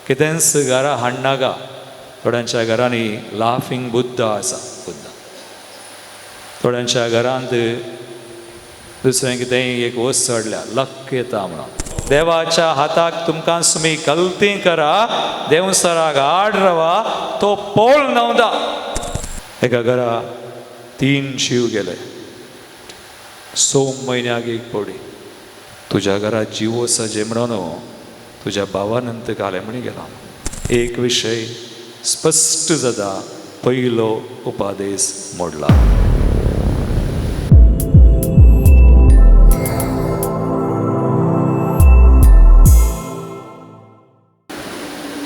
कितेंच घरा हाडनाका. थोड्यांच्या घरांनी लाफींग बुद्ध आसा, बुद्ध. थोड्यांच्या घरांत दुसरें कितेंय एक वस्त चडल्या, लक येता म्हणून. देवाच्या हाताक तुमकां तुमी गलती करा, देवसराक आड रावा, तो पोळ न्हवता. एका घरा 3 जीव गेले 6 म्हयन्याक एक पडी. तुज्या घरा जीव आसा जे म्हणून तुज्या भावानंत घालें म्हणी गेला. एक विशय स्पश्ट जाता, पयलो उपादेश मोडला.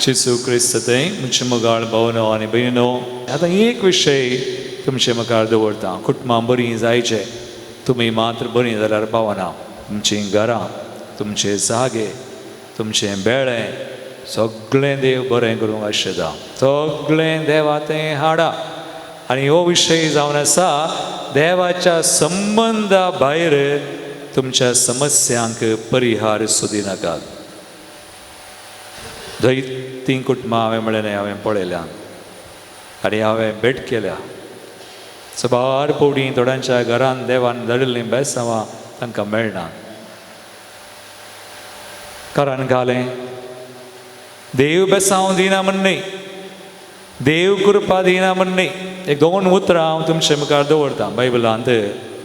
जेजू क्रिस्त थंय म्हजे मोगाळ भावनो आनी भयणो, आतां एक विशय तुमचे मुखार दवरता. कुटुंबां बरीं जायचे, तुमी मात्र बरीं जाल्यार पावना. तुमचीं घरां, तुमचे जागे, तुमचें बेळें सगळें देव बरें करूंक आशेता. सगळें देवा तें हाडा. आनी हो विशय जावन आसा देवाच्या संबंदा भायर तुमच्या समस्यांक परिहार सोदिनाकात. जैतीं कुटुंबां हांवें म्हळें न्हय, हांवें पळयल्या आनी हांवें भेट केल्या. सबार पवडी थोड्यांच्या घरान देवान धाडिल्लीं बेसांवां तांकां मेळना. कारण घालें देव बेसांव दिना म्हण न्हय, देव कृपा दिना म्हण न्हय. एक 2 उतरां हांव तुमचे मुखार दवरतां. बायबलांत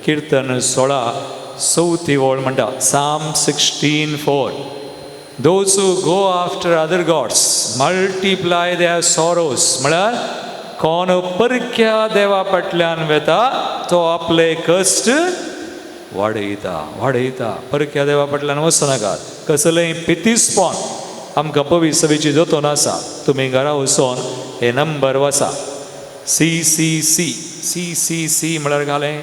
किर्तन 16:4 वळ म्हणटा, Psalm 16:4, Those who go after other gods multiply their sorrows. म्हळ्यार कोण परक्या देवा फाटल्यान वेता तो आपले कश्ट वाडयता, वाडयता. परक्या देवा फाटल्यान वचनाकात. कसलेंय पितीसपण आमकां पवी सभेची दोतोन आसा. तुमी घरा वचोन हे नंबर वसा, CCC CCC म्हळ्यार घालें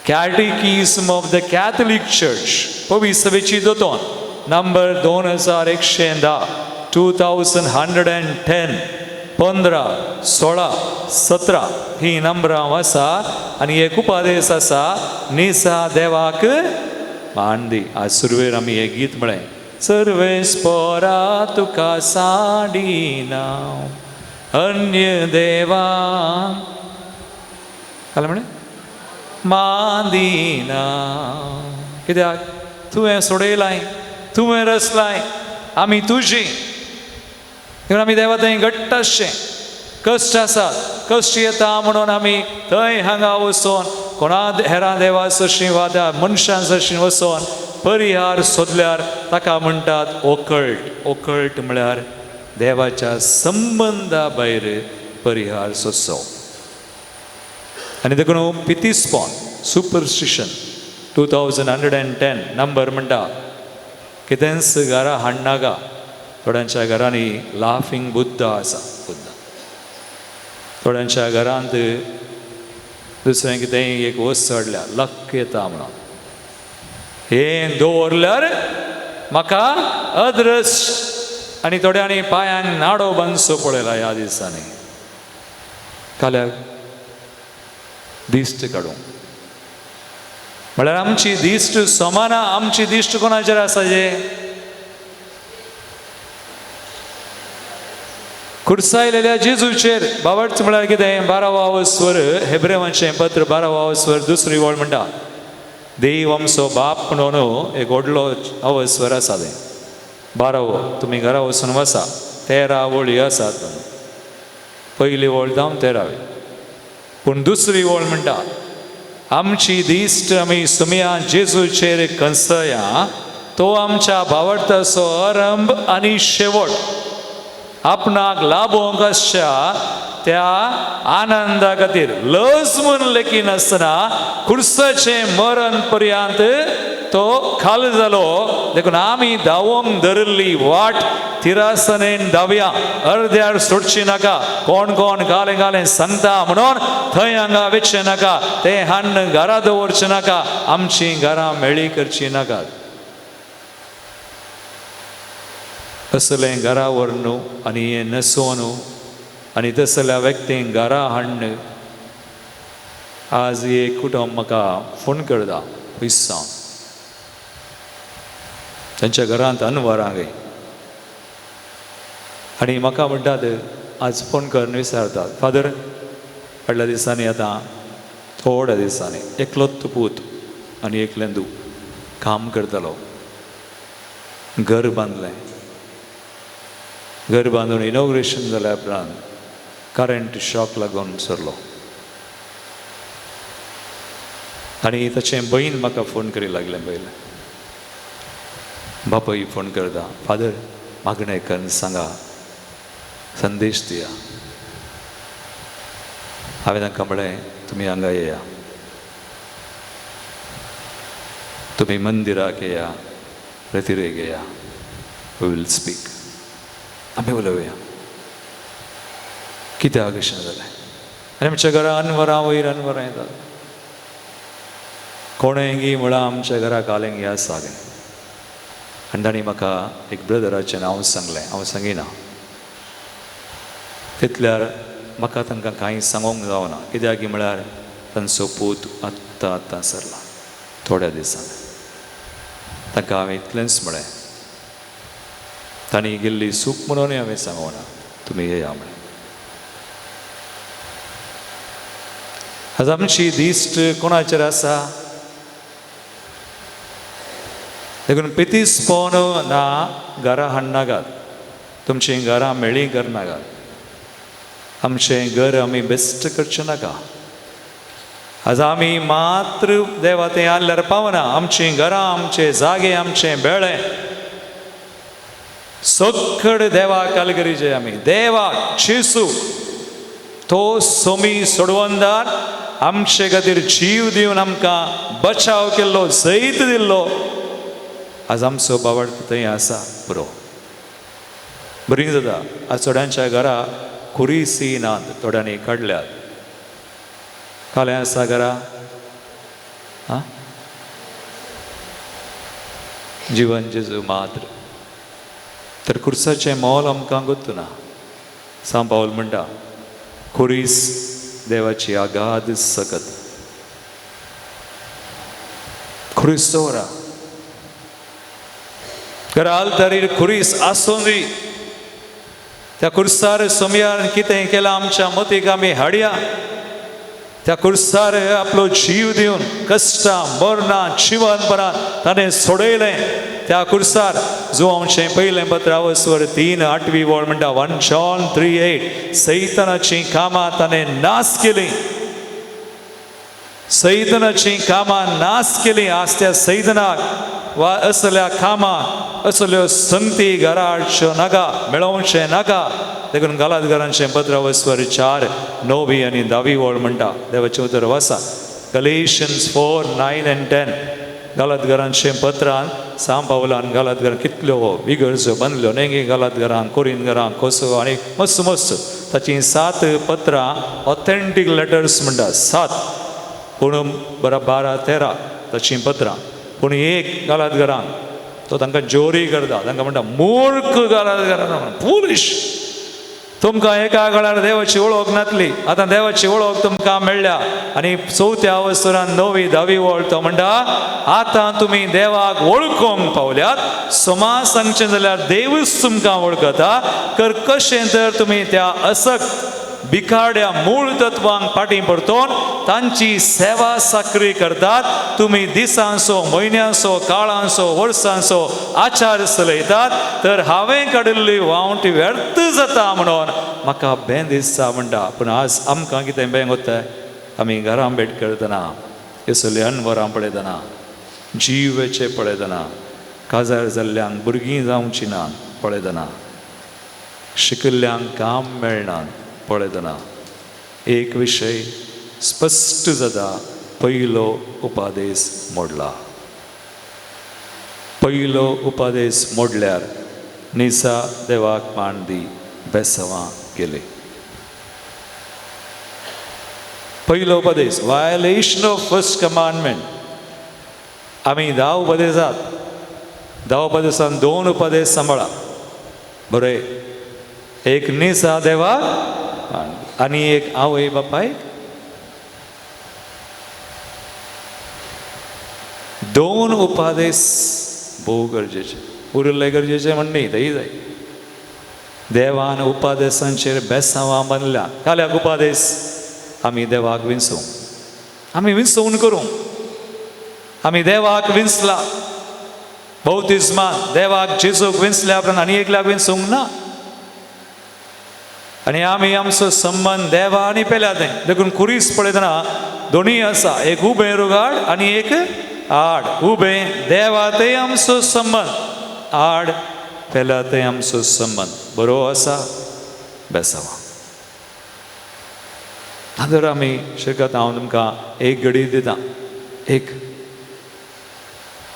catechism of the Catholic church, पवी सभेची दोतोन नंबर 2110, 2110, 15, 16, 17 ही नंबरां आसा. आनी एक उपादेश आसा, निसा देवाक मान दी. आज सुरवेर आमी हें गीत म्हळें, सर्वेस पोरा तुका साडिना अन्य देवा घालें म्हणें मांदिना. कित्याक तुवें सोडयलाय, तुवें रचलाय, आमी तुजी. देखून आमी देवा थंय घट्ट आसचें. कश्ट आसात, कश्ट येता म्हणून आमी थंय हांगा वचोन कोणा हेरां देवा सरशीं वा त्या मनशां सरशीं वचोन परिहार सोदल्यार ताका म्हणटात ओकल्ट. ओकल्ट म्हळ्यार देवाच्या संबंदा भायर परिहार सोदचो. आनी देखून पितीसपण, सुपरस्टिशन, 2110 नंबर म्हणटा, कितेंच घरा हाडनाका. थोड्यांच्या घरांनी लाफींग बुद्ध आसा, बुद्ध. थोड्यांच्या घरांत दुसरें कितेंय एक वस्त चडल्या, लक येता म्हणून. हें दवरल्यार म्हाका अद्रस. आनी थोड्यांनी पांयांक नाडो बांदचो पळयला ह्या दिसांनी. काल्याक दिश्ट काडूंक म्हळ्यार आमची दिश्ट समाना. आमची दिश्ट कोणाचेर आसा? जे खुर्सायलेल्या जेजूचेर. बाबर्च म्हळ्यार कितें? 12वो स्वर, हेब्रेवांचें पत्र 12वो स्वर 2री वळ म्हणटा, देव आमचो बाप म्हणून एक व्हडलो अवस्वर आसा. तें 12वो, तुमी घरा वचून वसा, 13 वळी आसात. पयली वळ जावन 13वी, पूण 2री वळ म्हणटा, आमची दिश्ट आमी सुमया जेजूचेर कंसया, तो आमच्या भावार्थाचो आरंभ आनी शेवट. आपणाक लाभोवंक आसच्या त्या आनंदा खातीर लज म्हूण लेखिनासतना खुर्साचें मरण पर्यंत तो खाल जालो. देखून आमी धांवोंक धरिल्ली वाट तिरासनेन धांवया, अर्द्यार सोडची नाका. कोण कोण घालें घालें सांगता म्हणून थंय हांगा वेचें नाका, तें हाडून घरा दवरचें नाका, आमचीं घरां मेळी करचीं नाकात. असलें घरा व्हरून आनी हें न्हेसोवन आनी तसल्या व्यक्तींक घरा हाडून आज एक कुटुंब म्हाका फोन करता पयस सावन, तांच्या घरांत अनवरां गे. आनी म्हाका म्हणटात आज फोन करून विचारतात, फादर फाटल्या दिसांनी आतां थोड्या दिसांनी एकलोच पूत आनी एकलें धूव काम करतालो, घर बांदलें, घर बांदून इनॉग्रेशन जाल्या उपरांत करंट शॉक लागून सरलो. आनी ताचें बहीण म्हाका फोन करी लागलें, पयलें बापूय फोन करता, फादर मागणें करून सांगा, संदेश दिया. हांवें तांकां म्हळें तुमी हांगा येया, तुमी मंदिराक येया, रेतिरेक येया, we will speak, आमी उलोवया कित्याक अशें जालें. आनी आमच्या घरा अनवरां वयर अनवरां येतात, कोणेंगी म्हळां आमच्या घरा कालेंगी आसा गे. आनी तांणी म्हाका एक ब्रदराचें नांव सांगलें, हांव सांगिना तितल्यार म्हाका तांकां कांय सांगूंक जावना, कित्याक म्हळ्यार तांचो पूत आत्तां आत्तां सरला थोड्या दिसांनी. तांकां हांवें इतलेंच म्हळें, तांणी गेल्ली चूक म्हणूनय हांवें सांगूना, तुमी येया म्हळें. आज आमची दिश्ट कोणाचेर आसा? देखून पितीसपण ना घरा हाडनाकात, तुमचीं घरां मेळीं करनाकात, आमचें घर आमी बेस्ट करचें नाका. आज आमी मात्र देवा तें आल्ल्यार पावना, आमचीं घरां, आमचे जागे, आमचें बेळे सगळे देवाक कालगरीचे आमी देवाक जेजू तो सोमी सोडवंदार आमचे खातीर जीव दिवन आमकां बचाव केल्लो, जैत दिल्लो. आज आमचो बावड थंय आसा पुरो बरी जाता. आज थोड्यांच्या घरा खुरीसी नात, थोड्यांनी काडल्यात. कालें आसा घरा आं जिवन जेजू मात्र. तर खुर्साचें मोल आमकां गोत्तुना. सांव पावल म्हणटा खुरीस देवाची आगाद सकत, खुरीस दवरा घरा आल्तारीर खुरीस आसूं दी. त्या खुर्सार सोमयान कितें केलां आमच्या मतीक आमी हाडया. त्या खुर्सार आपलो जीव दिवन कश्टां मरणां जिवनपणां ताणें सोडयलें. त्या खुर्सार जो आमचें पयलें पत्र आवस्वर 3:8 वळ म्हणटा 1 John 3:8 सैतानाचीं कामां ताणें नाश केलीं, सैतानाचीं कामां नाश केलीं. आज त्या सैतानाक वा असल्या कामां असल्यो संगती घरा हाडच्यो नाका, मेळोवचें नाका. देखून गालात घरांचें पत्र वस्वर 4:9 आनी 10 वळ म्हणटा देवाचें उतर वाचा. Galatians 4:9 and 10 गालात घरांचें पत्रान सांव पावलान गालात घरां कितल्यो इगर्जो बांदल्यो न्हय गालात घरां, कोरीन घरां, कोसो आनी मस्त मस्त ताचीं 7 पत्रां ऑथेंटीक लेटर्स म्हणटा 7, पूण बरा 12 13 ताचीं पत्रां. पूण एक गालात घरांक तो तांकां जोरी करता, तांकां म्हणटा मूर्ख गालात घरां, पुलीश, तुमकां एका काळार देवाची वळख नातली, आतां देवाची वळख तुमकां मेळ्ळ्या. आनी चवथ्या अवसरान 9वी 10वी वळ तो म्हणटा आतां तुमी देवाक वळखूंक पावल्यात. समाज सांगचें जाल्यार देवूच तुमकां वळखता. तर कशें तर तुमी त्या असक्त भिकाड्या मूळ तत्वांक फाटीं परतून तांची सेवा साकरी करतात. तुमी दिसांचो, म्हयन्यांचो, काळांचो, वर्सांचो आचार चलयतात. तर हांवें काडिल्ली वावटी व्यर्थ जाता म्हणून म्हाका बें दिसता म्हणटा. पूण आज आमकां कितें बें वता? आमी घरां भेट करतना, असले अनवरां पळयतना, जिवेचे पळयतना, काजार जाल्ल्यांक भुरगीं जावचीं ना पळयतना, शिकिल्ल्यांक काम मेळना पळयतना, एक विशय स्पश्ट जाता, पयलो उपादेश मोडला. पयलो उपादेश मोडल्यार निसा देवाक मान दी बेसवां गेले. पयलो उपदेश वायलेशन ऑफ फर्स्ट कमांडमेंट. आमी 10 उपदेशात, 10 उपदेशान 2 उपदेश सांबाळा बरें. एक निसा देवाक आनी एक आवय बापायक. 2 उपदेश भोव गरजेचे, उरिल्ले गरजेचे म्हण न्ही, तेय जाय. देवान उपादेसांचेर बेसांवां बांदल्या. काल्याक उपादेस आमी देवाक विंचूं, आमी विंचोवन करूं. आमी देवाक विंचला बौतिज्मान, देवाक जेजूक विंचल्या उपरांत आनी एकल्याक विंचूंक ना. आनी आमी आमचो संबंद देवा आनी पेल्या तें देखून खुरीस पळयतना दोनूय आसा, एक उबें रुगाड आनी एक आड. उबें देवा ते आमचो संबंद, आड पेल्या ते आमचो संबंद. बरो आसा बेसावा. आदर आमी शिकत. हांव तुमकां एक घडी दिता. एक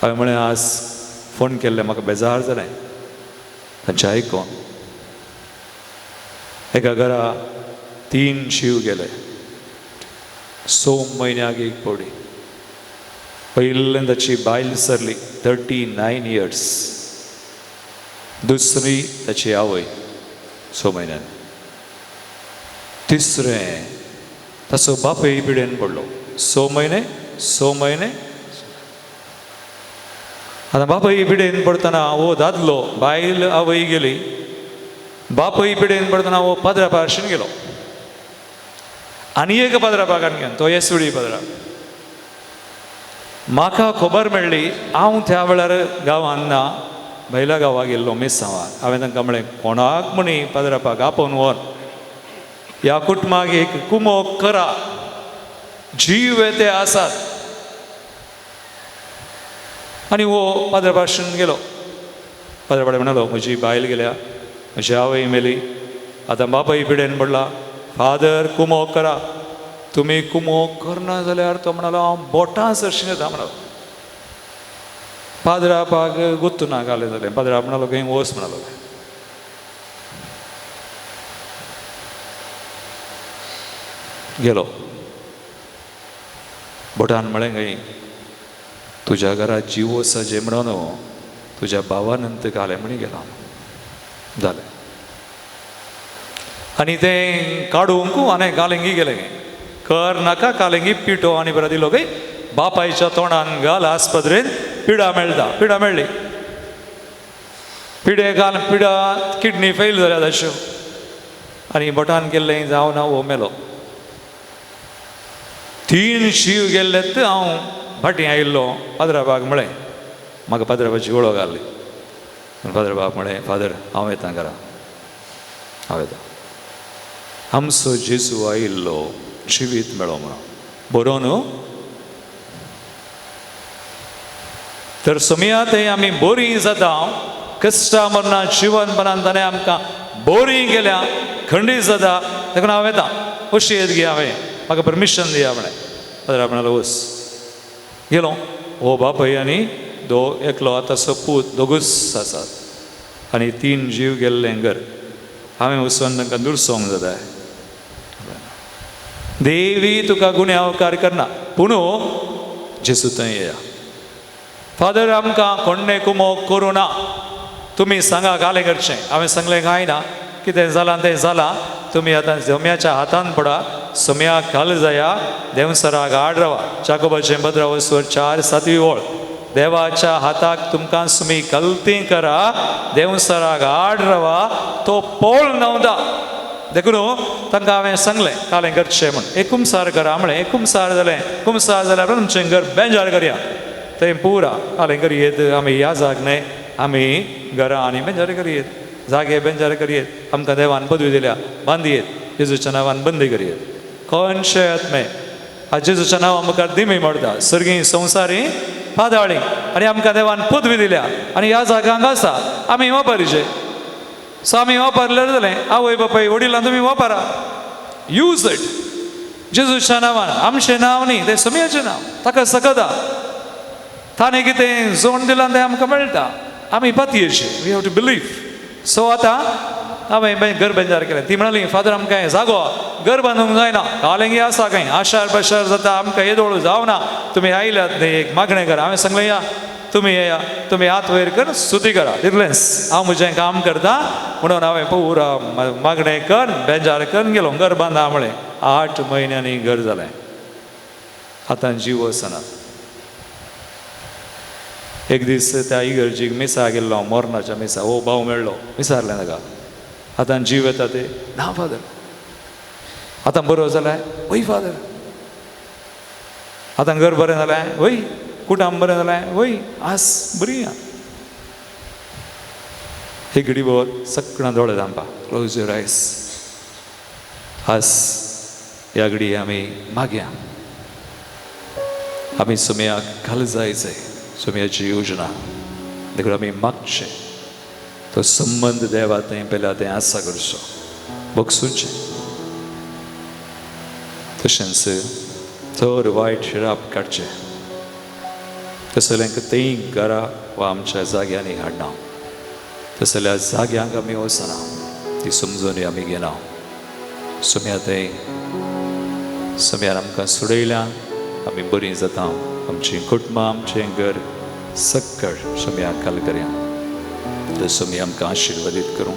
हांवें म्हळें आज फोन केल्लें, म्हाका बेजार जालें तांचें आयकोन. एका घरा 3 शीव गेले 6 म्हयन्याक एक पवडी. पयलें ताची बायल सरली 39 इयर्स, दुसरी ताची आवय 6 म्हयन्यान, तिसरें ताचो बापूय पिडेन पडलो 6 म्हयने 6 म्हयने. आतां बापूय पिडेन पडटना हो दादलो, बायल आवय गेली, बापूय पिडेन पडटना हो पाद्रा पारशीन गेलो आनी एक पाद्रा पागान घेवन तो येसुडी पाद्रा. म्हाका खबर मेळ्ळी, हांव त्या वेळार गांवान ना, भायल्या गांवाक गेल्लो मिसांवाक. हांवें तांकां म्हळें कोणाक म्हणी पाद्रापाक आपोवन व्हर, ह्या कुटुंबाक एक कुमोक करा, जीव ते आसात. आनी हो पाद्रा पारशीन गेलो. पाद्रा म्हणालो म्हजी बायल गेल्या, म्हजी आवय मेली, आतां बापूय पिडेन पडला, फादर कुमोक करा. तुमी कुमोक करना जाल्यार तो म्हणालो हांव बोटां सरशीं येता म्हणालो. पाद्रापाक गुत्तू ना घालें जालें. पाद्रा म्हणालो खंय वच म्हणालो. गेलो बोटान म्हळें खंय तुज्या घरा जीव आसा जे म्हणून तुज्या भावानंत घालें म्हणी गेलो जालें. आनी तें काडूंक आनी कालेंगी गेलें कर नाका कालेंगी पिठो आनी बरें दिलो खंय बापायच्या तोंडान घाल आस्पत्रेंत पिडा मेळटा. पिडा मेळ्ळी, पिडे घाल, पिडा किडनी फेल जाल्या तश्यो. आनी बोटान केल्लें जावं ना, हो मेलो. 3 शीव गेल्ले हांव फाटीं आयिल्लो. पाद्राबाग म्हळें म्हाका पाद्राबाची वळख घाली. पाद्राबाब म्हळें फादर हांव येता घरा, हांव येता. आमचो जेजू आयिल्लो जिवीत मेळो म्हणून बरो न्हू. तर सोमया थंय आमी बोरी जाता, कश्टा मरना जिवनपणान ताणें आमकां बोरी गेल्या, खंडीत जाता. देखून हांव येता, अशी येत गे हांवें म्हाका परमिशन दिया म्हळें. फादर म्हणालो वच. गेलो. हो बापूय आनी दो एकलो ताचो पूत दोगूच आसात आनी 3 जीव गेल्लें घर. हांवें वचून तांकां दुरसोंक जाता. देवी तुका गुन्यांवकार करना, पूण जेजू थंय येया. फादर आमकां कोण्णे कुमोक करूं ना, तुमी सांगा घालें करचें. हांवें सांगलें कांय ना, कितें जालां तें जालां, तुमी आतां जम्याच्या हातान पडा, सम्याक घाल जाया, देंवसराक आड रावा. जाकोबाचें पत्र 4 7 ओळ, देवाच्या हाताक तुमकां सुमी कलती करा, देंवसराक आड रावा, तो पोळ न्हवता. देखून तांकां हांवें सांगलें कालें करचें म्हूण. एक कुमसार करा म्हळें, एक कुमसार जालें. कुमसार जाल्यार तुमचें घर बेंजार करया, थंय पुरा कालें करयेत. आमी ह्या जाग न्हय, आमी घरां आनी बेंजार करयेत, जागे बेंजार करयेत. आमकां देवान पदवी दिल्या, बांदयेत जेजूच्या नांवान बंदी करयेत. खंयचे आत्मे आज जेजूच्या नांवा मुखार दिमी मोडटा, सर्गी संवसारी पादाळी. आनी आमकां देवान पदवी दिल्या आनी ह्या जागांक आसा, आमी वापरचे. सो आमी वापरल्यार जालें. आवय बापाय वडिलां तुमी वापरा, यूज it जेजूच्या नांवान. आमचें नांव न्ही, तें सोमयाचें नांव, ताका सकता. ताणें कितें जोड दिलां तें आमकां मेळटा, आमी पातयेचे, we have to believe. So आतां हांवें घर बेंजार केलें. ती म्हणाली फादर आमकां जागो घर बांदूंक जायना, कालेंगी आसा खंय आशार पाशार जाता, आमकां येदोळ जावना, तुमी आयल्यात न्ही एक मागणें करा. हांवें सांगलें या तुमी येया, तुमी हात वयर कर स्तुती करा, तितलेंच हांव म्हजें काम करता म्हणून हांवें पुरा मागणें कर बेजार करून गेलो. घर बांदा म्हळें, 8 म्हयन्यांनी घर जालें. आतां जीव वचना. एक दीस त्या इगर्जीक मिसा गेल्लो, मोरनाच्या मिसा. हो भाव मेळ्ळो, विचारलें ताका, आतां जीव येता ते ना फादर. आतां बरो जालाय? वय फादर. आतां घर बरें जालें? वय. कुटाम बरें जालें? वय. आस बरी. हे घडी भर सगळ्यां दोळे धांपा, क्लोज your eyes. आस ह्या घडी आमी मागया, आमी सुमयाक घाल जाय जाय सुमयाची योजना. देखून आमी मागचें तो संबंद देवा थंय पेल्या तें आसा करचो बगसुचें. तशेंच चड वायट शिराप काडचें तसल्यांक तेंय घरा वा आमच्या जाग्यांनी हाडना, तसल्या जाग्यांक आमी वचना, ती समजून आमी घेना. सुम्या थंय सुम्यान आमकां सोडयल्या, आमी बरीं जाता. आमचीं कुटुंबां, आमचें घर सक्कड सुम्या काल करया. तर सुमी आमकां आशिर्वादीत करूं.